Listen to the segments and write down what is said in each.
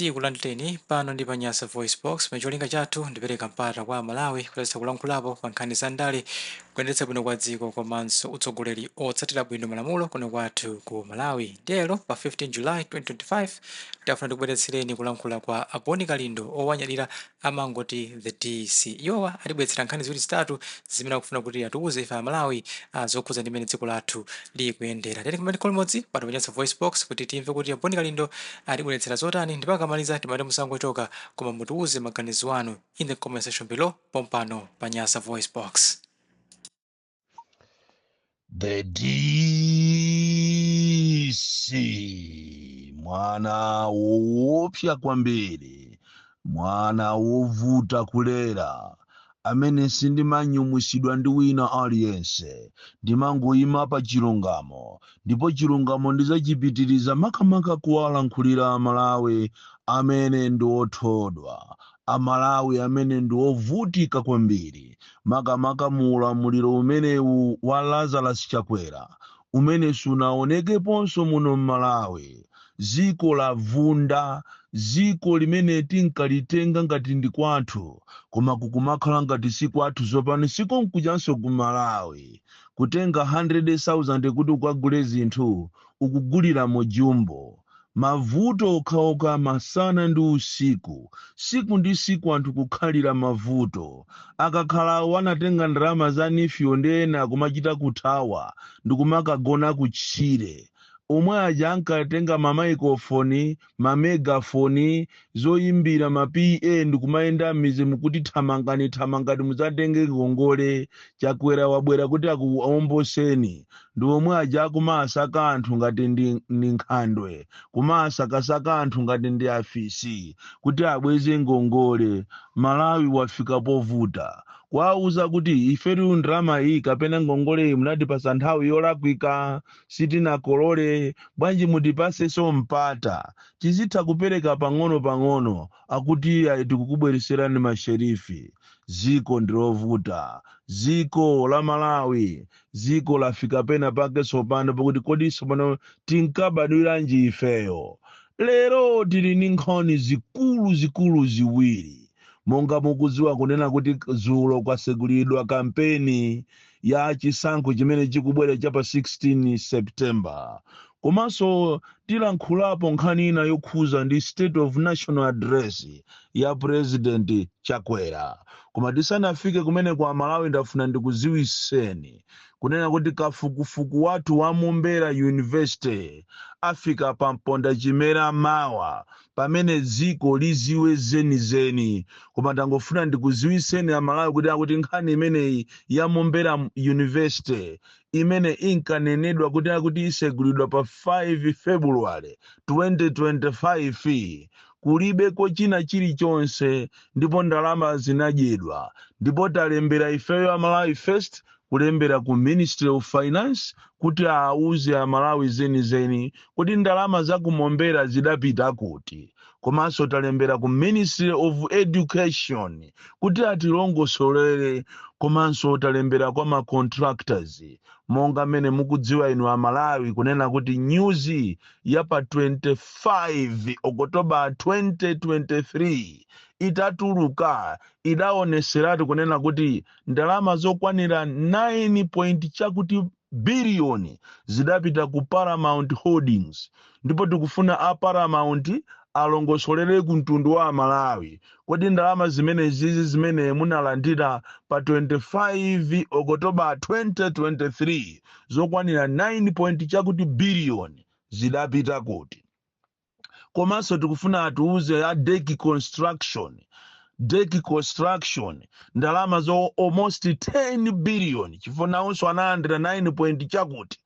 Tikulandireni pano ndi pa Nyasa Voice Box, pamene cholinga chathu ndipereka mpata kwa Amalawi kuti kulankhulapo pa nkhani za ndale, kuyendetsa bwino kwa dziko komanso utsogoleri otsatira bwino malamulo kuno kwathu ku Malawi. Lero pa 15 July 2025 tafuna tikubweretsereni kulankhula kwa a Bon Kalindo, owanyadira amangoti the DC. Iwowa atibweretsera nkhani ziwiri zitatu zimene akufuna kuti atiuze ife Amalawi zokhudza ndi mmene dziko lathu likuyendera. Tiyeni kumene limodzi pano pa Nyasa Voice Box kuti timve kuti a Bon Kalindo atibweretsera zotani, ndipo akamaliza timati musangochoka koma mutiuze maganizo anu in the comment section below pompano pa Nyasa Voice Box. The DC, mwana woopsa kwambiri, mwana wovuta kulera, amene sindimanyumwisidwa ndi wina aliyense. Ndimangoyima pa chilungamo, ndipo chilungamo ndidzachipitiriza, makamaka kuwalankhulira Amalawi amene ndi othodwa, Amalawi amene ndi ovutika kwambiri, makamaka mu ulamuliro umenewu wa Lazarus Chakwera umene sunaonekeponso muno m'Malawi. Ziko lavunda, ziko limene tinkalitenga ngati ndi kwathu, koma kukumakhala ngati si kwathu. Zopano sikonkujanso ku Malawi. Kutenga 100,000 kuti ukagule zinthu, ukugulira mujumbo. Mavuto okhaokha masana ndi usiku, siku ndi siku anthu kukhalira mavuto. Akakhala wanatenga ndalama za NEEF ndi ena kumachita kuthawa ndikumakagona kutchire. Omwe aja ankatenga mamaikofoni, mamegafoni, zoyimbira, ma PA, ndikumayenda m'mizi mukuti thamangani, thamangani, mudzatenge ngongole, Chakwera wabwera kuti akuomboseni, ndi omwe aja akumasaka anthu ngati ndi nkhandwe, kumasakasaka anthu ngati ndi afisi kuti abweze ngongole. Malawi wafika povuta. Kwauza kuti ifetu ndalama iyi kapena ngongole iyi munatipasa nthawi yolakwika, sitinakolole. Bwanji mutipasenso mpata, tizitha kupereka pang'ono pang'ono? Akuti ayi, tikukubwereserani masherifi. Ziko ndilovuta, ziko la Malawi, ziko lafika pena pake tsopano pakuti kodi tsopano tinkabadwiranji ifeyo? Lero tili ndi nkhani zikulu zikulu ziwiri. Monga mukudziwa kunena kuti dzulo kwasegulidwa kampeni ya chisankho chimene chikubwera cha pa 16 September. Komanso tilankhulapo nkhani ina yokhuza ndi State of National Address ya President Chakwera. Koma tisanafike kumene kwa Malawi, ndafuna ndikuziwiseni kunena kuti kafukufuku wathu wa Mombera University afika pa mponda chimera mawa, pamene dziko liziwe zenizeni. Koma ndangofuna ndikuziwiseni Amalawi kuti akuti nkhani imeneyi ya Mombera University imene inkanenedwa kuti akuti isegulidwa pa 5 February 2025, kulibeko china chilichonse, ndipo ndalama zinadyedwa. Ndipo talembera ifeyo Amalawi First kulembera ku Ministry of Finance kuti auze Amalawi zenizeni kuti ndalama za ku Mombera zidapita kuti. Komanso talembera ku Ministry of Education kuti atilongosolere. Komanso talembera kwa ma contractors. Monga mmene mukudziwa inu Amalawi kunena kuti news ya pa 25 October 2023 itatuluka, idaoneseratu kunena kuti ndalama zokwanira 9 point chakuti biliyoni zidapita ku Paramount Holdings. Ndipo tikufuna a Paramount alongosolere ku mtundu wa Amalawi: kodi ndalama zimene zizi zimene munalandira pa 25 October 2023 zokwanira 9 point chakuti biliyoni zidapita kuti? Komanso tikufuna atiuze a Deki Construction, Deki Construction, ndalama zo almost 10 billion, chifukwa nawonso analandira 9 point chakuti,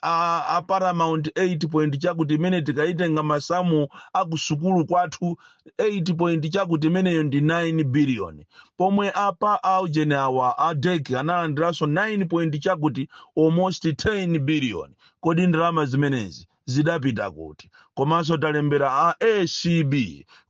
a Paramount 8 point chakuti, imene tikaitenga masamu akusukulu kwathu 8 point chakuti imeneyo ndi 9 billion, pomwe apa aujene awa a Deki analandiranso 9 point chakuti, almost 10 billion. Kodi ndalama zimenezi zidapita kuti? Komanso talembera a ACB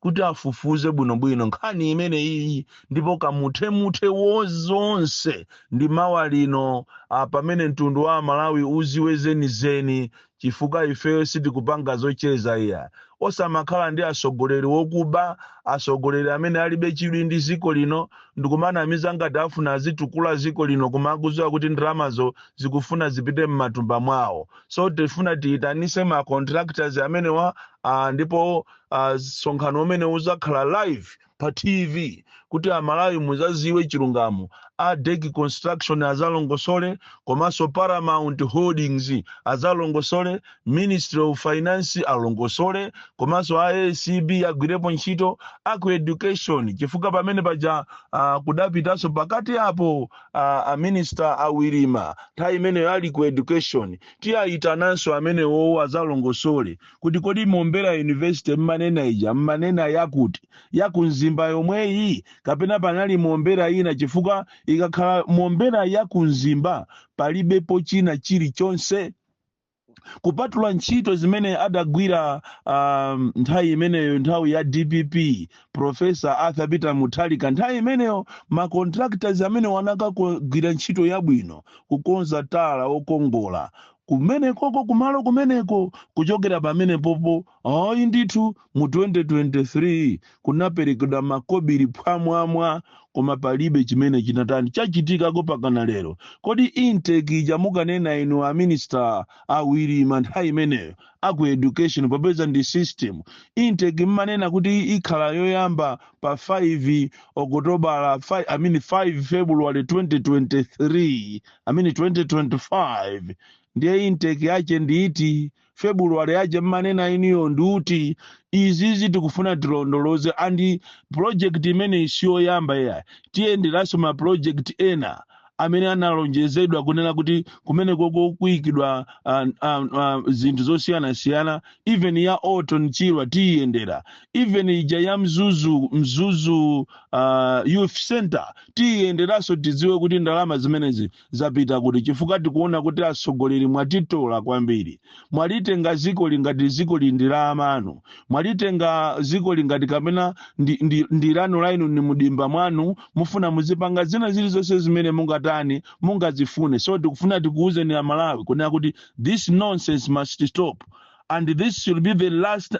kuti afufuze bwinobwino nkhani imene iyi. Ndipo kamuthemuthe wozonse ndi mawa lino, pamene mtundu wa Malawi uziwe zenizeni, chifukwa ifeyo sitikupanga zocheza iya. Osamakhala ndi atsogoleri wokuba, atsogoleri amene alibe chidwi ndi dziko lino, ndikumanamiza ngati afuna azitukula dziko lino, koma akudziwa kuti ndalamazo zikufuna zipite m'matumba mwawo. So tifuna tiyitanise ma contractors amenewa, ndipo msonkhano umene uzakhala live pa TV kuti Amalawi muzaziwe chilungamo. A Dek Construction azalongosole, komanso Paramount Holdings azalongosole, Ministry of Finance alongosole, komanso ACB agwirepo ntchito, aku education, chifukwa pamene paja kudapitanso pakati apo a minister awirima nthawi imeneyo ali ku education. Tiyayitananso amenewowo azalongosole kuti kodi Mombera University mmanena ija, mmanena yakuti yakumzimba yomweyi kapena panali Mombera ina? Chifukwa ikakhala Mombera yakumzimba, palibepo china chilichonse kupatula ntchito zimene adagwira nthawi imeneyo, nthawi ya DPP, Professor Arthur Peter Mutharika. Nthawi imeneyo ma contractors amene wanakagwira ntchito yabwino kukonza tala wokongola kumenekoko, kumalo kumeneko. Kuchokera pamene popo, ayi ndithu, mu 2023 kunaperekedwa makobiri phwamwamwa, koma palibe chimene chinatani chachitikako pakana lero. Kodi intake ija mukanena inu a minister awirima nthawi imeneyo aku education, popeza ndi system intake mmanena kuti ikhala yoyamba pa 5 Okutobala, 5, I mean 5 February 2023, I mean 2025, ndiye intake yache ndiiti? February yache mmanena iniyo ndiuti? Izizi tikufuna tilondoloze. And project imene isiyoyamba iya, tiyenderanso ma project ena amene analonjezedwa kunena kuti kumene koko kuyikidwa zinthu zosiyanasiyana. Even ya Orton Chirwa tiyiyendera, even ija ya Mzuzu Youth Center tiyiyenderanso, tidziwe kuti ndalama zimenezi zapita kuti, chifukwa tikuona kuti atsogoleri mwatitola kwambiri. Mwalitenga ziko lingati ziko lindi la amanu, mwalitenga ziko lingati kapena ndi lanu lainu, ni mudimba mwanu, mufuna muzipanga zina zilizonse zimene mungatani, mungazifune. So tikufuna tikuwuzeni Amalawi kunena kuti this nonsense must stop, and this should be the last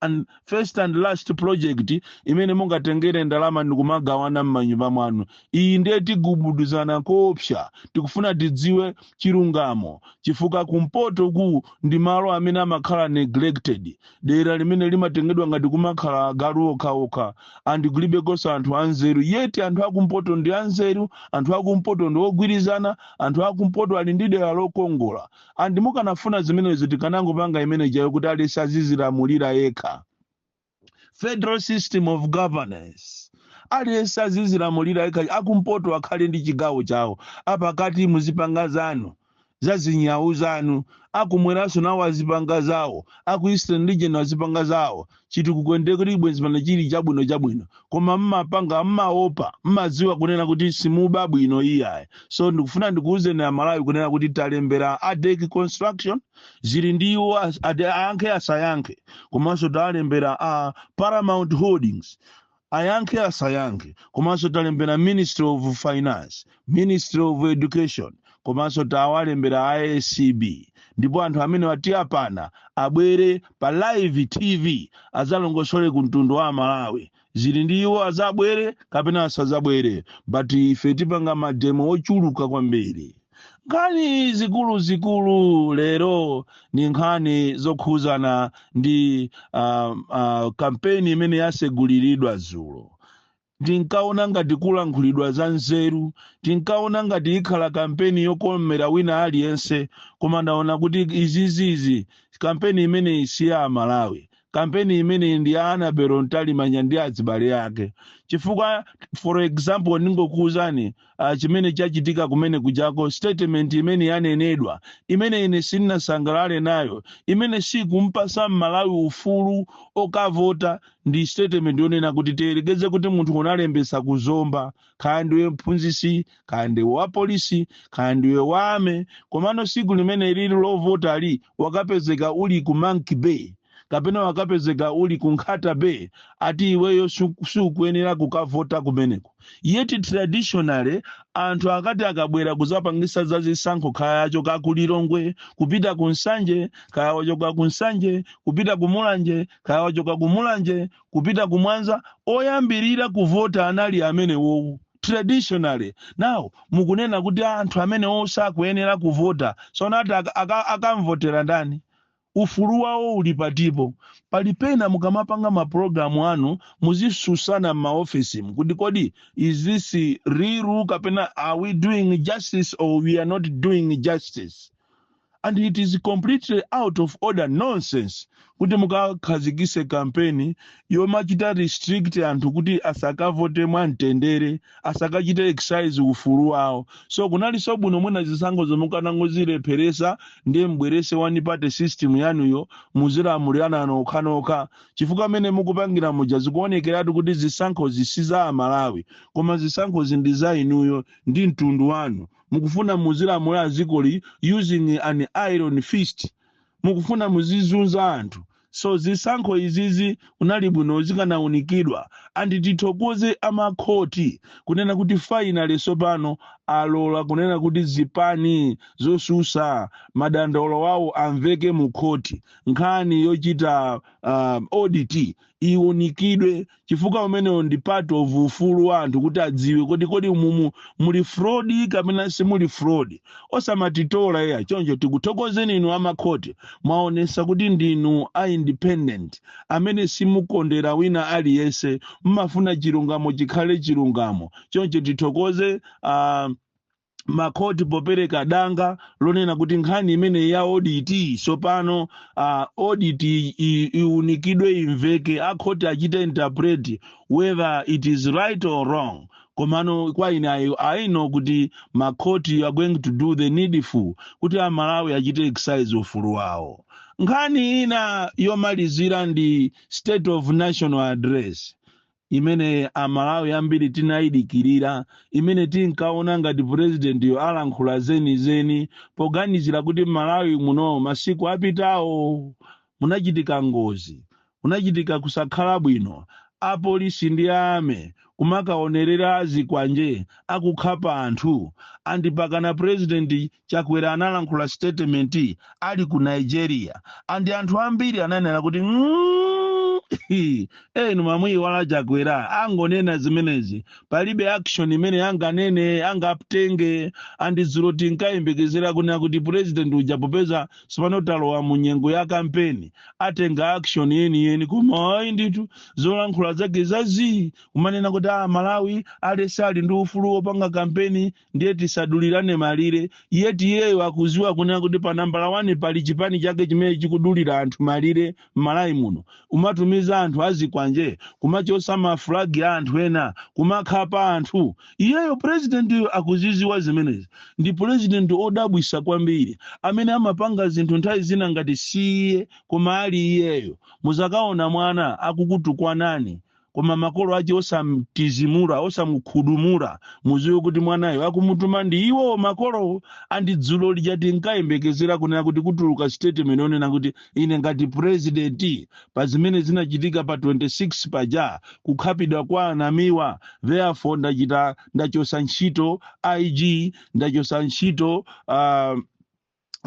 and first and last project imene mungatengere ndalama ndikumagawana m'manyumba mwanu. Iyi ndiye tigubuduzana koopsa. Tikufuna tidziwe chilungamo, chifukwa kumpoto ku ndi malo amene amakhala neglected, dera limene limatengedwa ngati kumakhala agalu okhaokha and kulibekonso anthu anzeru. Yet anthu akumpoto ndi anzeru, anthu akumpoto ndi ogwirizana, anthu akumpoto ali ndi dera lokongola. And mukanafuna zimenezo, tikanangopanga imene jayo kuti aliyense azizilamulira yekha, federal system of governance, aliyense azizilamulira yekha. Akumpoto akhale ndi chigawo chawo, apakati muzipanga zanu za zinyawu zanu, akumweranso nawo azipanga zawo, aku Eastern Region azipanga zawo. Chitukuko kuti bwenzi pano chili chabwino chabwino, koma mmapanga mmaopa, mmadziwa kunena kuti simuba bwino iyayi. So ndikufuna ndikuwuzeni Amalawi kunena kuti talembera a Dek Construction, zili ndiwo ayankhe asayankhe, komanso talembera a Paramount Holdings, ayankhe asayankhe, komanso talembera Ministry of Finance, Ministry of Education, komanso tawalembera ACB. Ndipo anthu amene watiyapana abwere pa live TV azalongosole ku mtundu wa Malawi. Zili ndi iwo, azabwere kapena asazabwere, but ife tipanga ma demo ochuluka kwambiri. Nkhani zikuluzikulu lero ni nkhani zokhuzana ndi kampeni imene yaseguliridwa dzulo. Tinkaona ngati kulankhulidwa za nzeru, tinkaona ngati ikhala kampeni yokomera wina aliyense, koma ndaona kuti izizizi, kampeni imeneyi si ya Amalawi. Kampeni imeneyi ndi ya Annabel Mtalimanja ndi azibale ake. Chifukwa, for example, ndingokuwuzani chimene chachitika kumene kujako, statement imene yanenedwa imene ine sindinasangalale nayo, imene sikumpasa Mmalawi ufulu okavota, ndi statement yonena kuti tiyerekeze kuti munthu unalembesa kuzomba, kaya ndiwe mphunzisi, kaya ndiwe wa polisi, kaya ndiwe wa army, komano siku limene lili lovota li wakapezeka uli ku Monkey Bay. kapena wakapezeka uli ku Nkhata Bay, ati iweyo sukuyenera kukavota kumeneko. Yet traditionally anthu akati akabwera kuzapangisa za zisankho, kaya achoka ku Lilongwe kupita ku Nsanje, kaya wachoka ku Nsanje kupita ku Mulanje, kaya wachoka ku Mulanje kupita ku Mwanza, oyambirira kuvota anali amenewowo traditionally. Now mukunena kuti anthu amenewo sakuyenera kuvota. Sonati akamvotera ndani? Ufulu wawo uli patipo? Pali pena mukamapanga mapulogalamu anu muzisusana m'maofisimu kuti kodi is this real kapena are we doing justice or we are not doing justice? And it is completely out of order nonsense kuti mukakhazikise kampeni yomachita restrict anthu kuti asakavote mwamtendere, asakachite exercise ufulu wawo. So kunalinso bwino mwina zisankho zomukanangozilepheresa, ndiye mbwerese one party system yanuyo, muzilamulirana nokhanokha, chifukwa amene mukupangira muja zikuonekeratu kuti zisankho zisi za Amalawi, koma zisankhozi ndi za inuyo ndi mtundu wanu. Mukufuna muzilamulira dzikoli using an iron fist, mukufuna muzizunza anthu. So zisankho izizi kunali bwino zikanawunikidwa. And tithokoze amakhoti kunena kuti finally sopano alola kunena kuti zipani zosusa madandaulo wawo amveke mu khoti, nkhani yochita audit iwunikidwe, chifukwa umenewo ndi part of ufulu wa anthu kuti adziwe kuti kodi mumu muli fraud kapena simuli fraud. Osamatitola iya. Choncho tikuthokozeni inu amakhoti, mwaonesa kuti ndinu a independent amene simukondera wina aliyense, mmafuna chilungamo chikhale chilungamo. Choncho tithokoze makhoti popereka danga lonena kuti nkhani imene ya audit sopano audit iunikidwe, imveke, akhoti achite interpret whether it is right or wrong. Komano kwa ine I know kuti makhoti are going to do the needful kuti Amalawi achite exercise ufulu wawo. Nkhani ina yomalizira ndi State of National Address imene Amalawi ambiri tinayidikirira, imene tinkaona ngati purezidentiyo alankhula zenizeni, poganizira kuti Malawi muno masiku apitawo munachitika ngozi, munachitika kusakhala bwino, apolisi ndi ame kumakaonerera azikwanje akukhapa anthu. And pakana President Chakwera analankhula statement ali ku Nigeria, and anthu ambiri ananena kuti enu mamwiwala Chakwera angonena zimenezi, palibe action imene anganene, angatenge. And dzulo tinkayembekezera kunena kuti president uja, popeza sipano talowa mu nyengo ya kampeni, atenga action yeniyeni. Koma ayi ndithu, zolankhula zake zazii, kumanena kuti a Malawi alese ali ndi ufulu wopanga kampeni, ndiye tisadulirane malire. Iye tiyeyo akuziwa kunena kuti pa nambala 1 pali chipani chake chimene chikudulira anthu malire m'Malawi muno, umatumiza anthu azikwanje kumachosa mafulagi a anthu ena, kumakhapa anthu. Iyeyo president akuziziwa zimenezi. Ndi president odabwisa kwambiri amene amapanga zinthu nthawi zina ngati siye koma ali iyeyo. Muzakaona mwana akukutukwanani koma makolo ache osamtizimula, osamukhudumula, muziwe kuti mwanayo akumutuma ndi iwo makolo. And dzulo lija tinkayembekezera kunena kuti kutuluka statement onena kuti ine ngati president, pa zimene zinachitika pa 26 paja, kukhapidwa kwa Anamiwa, therefore ndachita ndachosa ntchito IG, ndachosa ntchito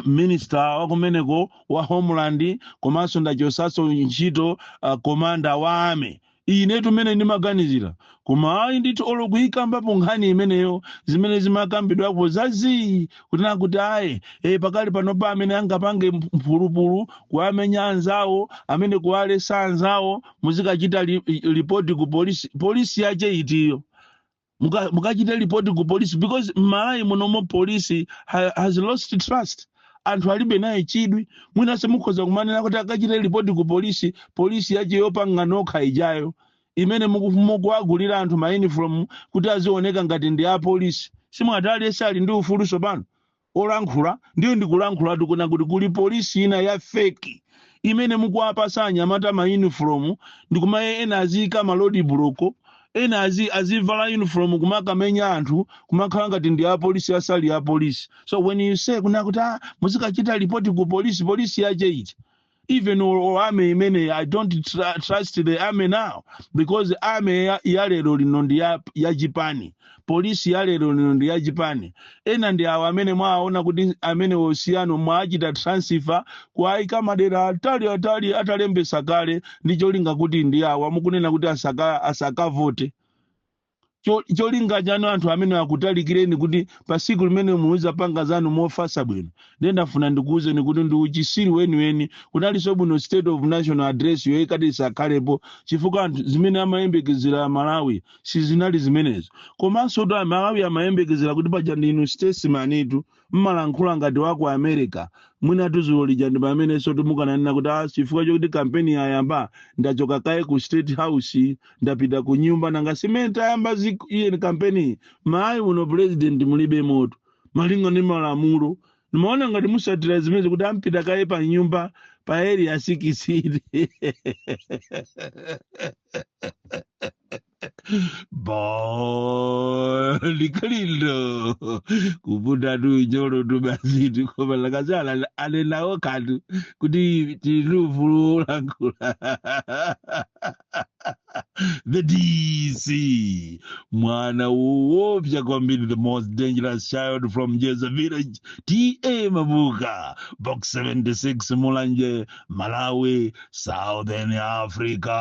minister wakumeneko wa Homeland, komanso ndachosanso ntchito commander wa army. Ine tumene ndimaganizira, koma ayi ndithu, olo kuyikambapo nkhani imeneyo, zimene zimakambidwapo zazii, kunena kuti ayi pakali panopa amene angapange mphulupulu kuamenya anzawo, amene kuwalesa anzawo, muzikachita ripoti ku polisi. Polisi yache itiyo? Mukachite ripoti ku polisi? Because m'Malawi munomo polisi has lost trust, anthu alibe naye chidwi. Mwinanso mukhoza kumanena kuti akachite ripoti ku polisi, polisi yache yopanga nokha ijayo imene mukuwagulira anthu ma uniform kuti azioneka ngati ndi apolisi? Simwati aliyense ali ndi ufulu sopano olankhula? Ndiyo ndikulankhula tikuna kuti kuli polisi ina ya fake imene mukuwapasa anyamata ma uniform, ndikumaye ena aziyika ma road block, ena azivala uniform kumakamenya anthu, kumakhala ngati ndi apolisi, asali apolisi. So when you say kuna kuti muzikachita ripoti ku polisi, polisi yache iti? Even army imene, I don't trust the army now, because army ya lero lino ndi ya chipani, polisi ya lero lino ndi ya chipani. Ena ndi awo amene mwaona kuti amene osiyano mwachita transfer kuayika madera atali atali atalembesa kale ndi cholinga kuti ndi awo amukunena kuti asakavote. Cholinga chanu anthu amene akutalikireni kuti pa siku limene muuzapanga zanu mofasa bwino. Ndiye ndafuna ndikuwuzeni kuti ndi uchisiri weniweni. Kunalinso bwino State of National Address yoyikati isakhalepo, chifukwa anthu zimene amayembekezera Malawi sizinali zimenezo. Komanso kuti Amalawi amayembekezera kuti paja ndinu statesman tu, mmalankhula ngati waku America. Mwina tuzulo lija ndi pamenenso timukananena kuti, ah, chifukwa chokuti kampeni yayamba, ndachoka kaye ku State House, ndapita ku nyumba, nanga simene tayamba iye kampeni mayi uno president mulibe moto malinga ndi malamulo. Nimaona ngati musatira zimene kuti ampita kaye pa nyumba pa Area 16. Bon Kalindo kuputa tu nyolo tu basi tu, koma lakazala alenawo kanthu kuti tilufululankhula. The DC, mwana woopsa kwambiri, the most dangerous child from Jeza Village, TA Mabuka, Box 76, Mulanje, Malawi, Southern Africa.